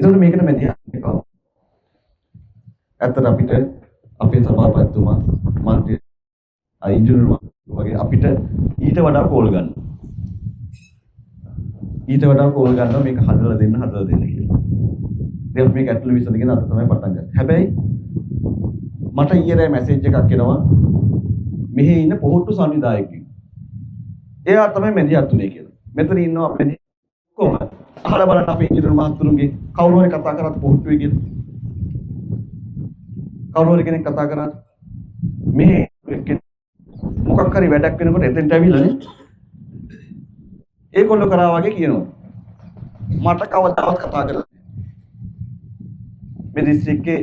ඒකට මේකට මැදිහත් වෙන්නේ කවුද? ඇත්තට අපිට අපේ සභාපතිතුමා මන්ත්‍රී ඉංජිනේරු වගේ අපිට ඊට වඩා කෝල් ගන්න. ඊට වඩා කෝල් ගන්නවා මේක හදලා දෙන්න හදලා දෙන්න කියලා. ඉතින් අපි මේක ඇතුළේ විසඳගෙන අද තමයි පටන් ගත්තේ. හැබැයි මට ඊයේ රෑ මැසේජ් එකක් එනවා මෙහි ඉන්න පොහොට්ටු සංවිධායකයෙක්. එයා තමයි මැදිහත් උනේ කියලා. මෙතන ඉන්නවා අපේ කොහොමද? අහලා බලන්න අපේ ඉංජිනේරු මහත්තුරුන්ගේ කවුරු හරි කතා කරාද පොහොට්ටුවේ කියලා? කවුරු හරි කෙනෙක් කතා කරාද? මෙහි මොකක් හරි වැඩක් වෙනකොට එතෙන්ට ඇවිල්ලා නේ ඒගොල්ලෝ කරා වගේ කියනවා. මට කවදාවත් කතා කරලා නෑ. මේ දිස්ත්‍රික්කේ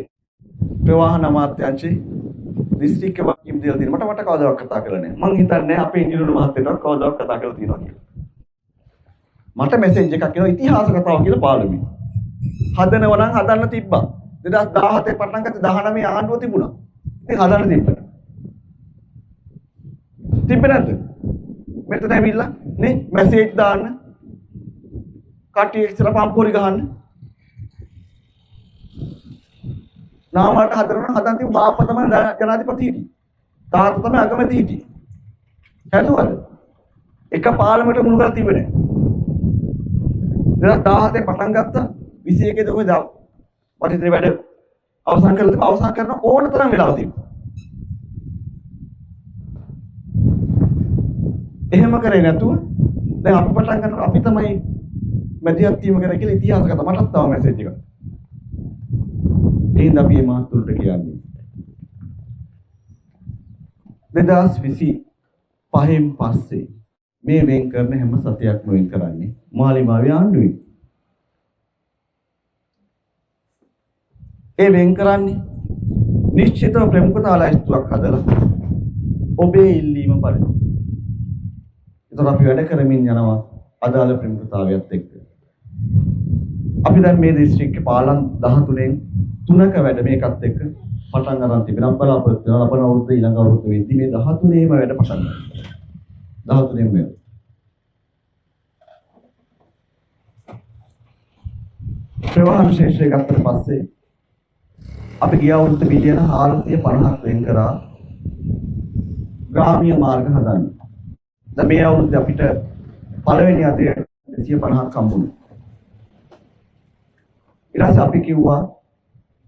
ප්‍රවාහන අමාත්‍යාංශේ දිස්ත්‍රික්ක වගකීම් දීලා තියෙනවා. මට කවදාවත් කතා කරලා නෑ. මං හිතන්නේ අපේ ඉංජිනේරු මහත්තයාටවත් කවදාවත් කතා කරලා තියෙනවා කියලා. මට මැසේජ් එකක් එනවා ඉතිහාස කතාව කියලා පාලමේ. හදනව නම් හදන්න තිබ්බා. 2017 පටන් ගත්ත 19 ආණ්ඩුව තිබුණා. ඉතින් හදන්න තිබ්බා. තිබ්බේ නැද්ද? මෙතන ඇවිල්ලා නේ මැසේජ් දාන්න. කට්ටිය ඉස්සර පම්පෝරි ගහන්න. නාමකට හදනවා හදන් තිබ්බ බාප්පා තමයි ජනාධිපති හිටියේ. තාත්තා තමයි අගමැති හිටියේ. හැදුවද? එක පාලමකට මුණු කරලා තිබ්බේ නෑ. 2017 පටන් ගත්තා 21 දොහේ දාව. මට ඉතින් වැඩ අවසන් කරලා තිබ්බා. අවසන් කරන ඕන තරම් වෙලාව තිබ්බා. එහෙම කරේ නැතුව දැන් අපි පටන් ගන්නකොට අපි තමයි මැදිහත් වීම කරේ කියලා ඉතිහාස කතා. මටත් ආව මැසේජ් එකක්. ඒ හින්දා අපි මේ මහත්තුරුන්ට කියන්නේ 2025න් පස්සේ මේ වෙන් කරන හැම සතියක්ම වෙන් කරන්නේ මාලිමාවේ ආණ්ඩුවෙන්. ඒ වෙන් කරන්නේ නිශ්චිතව ප්‍රමුඛතා ලැයිස්තුවක් හදලා ඔබේ ඉල්ලීම පරිදි. ඒතර අපි වැඩ කරමින් යනවා අදාළ ප්‍රමුඛතාවයත් එක්ක. අපි දැන් මේ දිස්ත්‍රික්කේ පාලම් 13න් 3ක වැඩ මේකත් එක්ක පටන් අරන් තිබෙනවා. බලාපොරොත්තු වෙනවා ලබන අවුරුද්ද ඊළඟ අවුරුද්ද වෙද්දි මේ 13ේම වැඩ පටන් ගන්නවා. 13ේම වැඩ. ප්‍රවාහන ශේෂ්ත්‍රය ගත්තට පස්සේ අපි ගිය අවුරුද්ද මිලියන 450ක් වෙන් කරා ග්‍රාමීය මාර්ග හදන්න. දැන් මේ අවුරුද්දේ අපිට පළවෙනි අධ්‍යයනය 250ක් හම්බුණා. ඊට පස්සේ අපි කිව්වා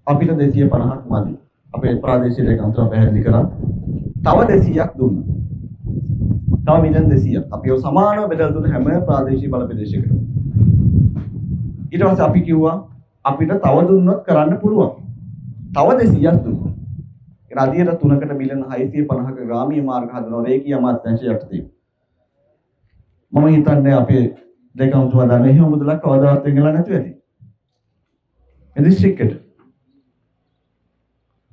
අපිට 250ක් මදි. අපේ ප්‍රාදේශීය ලේකම්තුමා පැහැදිලි කරා. තව 200ක් දුන්නා. තව මිලියන 200ක්. අපි ඔය සමානව බෙදලා දුන්න හැම ප්‍රාදේශීය බල ප්‍රදේශයකටම. ඊට පස්සේ අපි කිව්වා අපිට තව දුන්නොත් කරන්න පුළුවන්. තව 200ක් දුන්නා. ඒ අධියර 3කට මිලියන 650ක ග්‍රාමීය මාර්ග හදනවා රේඛීය අමාත්‍යාංශය යටතේ. මම හිතන්නේ අපේ ලේකම්තුමා දන්න එහෙම මුදලක් කවදාවත් වෙන් වෙලා නැතුව ඇති. මේ දිස්ත්‍රික්කෙට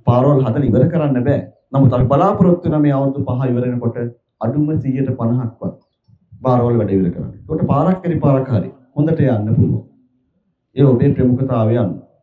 පාරවල් හදලා ඉවර කරන්න බෑ. නමුත් අපි බලාපොරොත්තු වෙන මේ අවුරුදු 5 ඉවර වෙනකොට අඩුම 150ක්වත් පාරවල් වැඩ ඉවර කරන්න. ඒකට පාරක් හරි පාරක් හරි හොඳට යන්න පුළුවන්. ඒ ඔබේ ප්‍රමුඛතාවය අනුව.